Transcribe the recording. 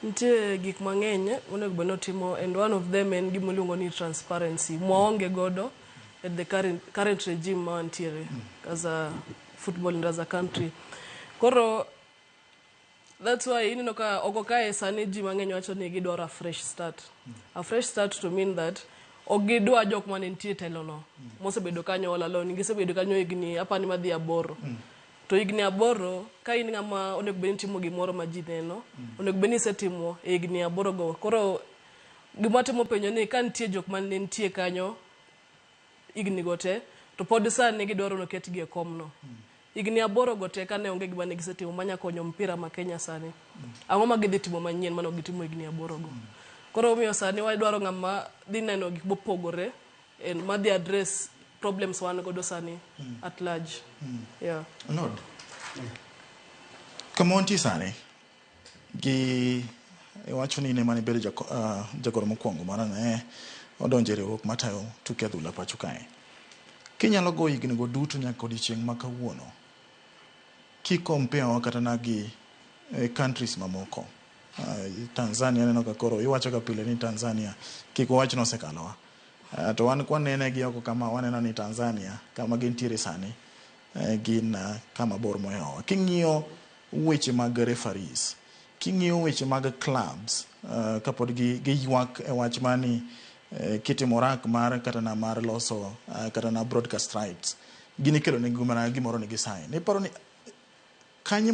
Nitie gik mang'eny monego bed ni otimo, and one of them en gima iluongo ni transparency mwaonge godo at the current regime ma wantiere as a football and as a country. Koro that's why ineno ka oko kae sani ji mang'eny wacho ni gidwaro a fresh start. A fresh start to mean that ok gidwa jok mane nitie e telo no mosebedo kanyo all along. Gisebedo kanyo higni apani madhi 8. To higni 8, ka in ng'ama onego bed ni timo gimoro ma ji neno, onego bed ni isetimo e higni 8 go. Koro gima temo penjo ni ka nitie jok mane nitie kanyo higni go te, to pod sani gidwaro ni oketgi e kom no. Higni 8 go te kane onge gima ne gisetimo manya konyo mpira ma Kenya sani. Ang'o ma gidhi timo manyien mane ok gitimo higni 8 go? Koro omiyo sani wadwaro ng'ama dhi neno gik mopogore and madhi address problems wan godo sani at large. Yeah. Lord. Kama wantie sani gi iwacho ni in ema nibedo jagoro mokwongo mana ne odonjo e riwruok matayo tuke adhula pacho kae. Kinyalo go higni go duto nyaka odiochieng' ma kawuono, ki-compare wa kata na gi countries mamoko. Tanzania aneno ka koro iwacho ga pile ni Tanzania kik wawach ni osekalowa. To wan kwanene gi oko kama waneno ni Tanzania kama gintiere sani gin kama bor mohewowa. King'iyo weche mag referees, king'iyo weche mag clubs kapod giywak e wach mani kitimo rak mar kata na mar loso kata na broadcast rights, gin ikelo negi mana gimoro ni gisign. Iparo ni kanye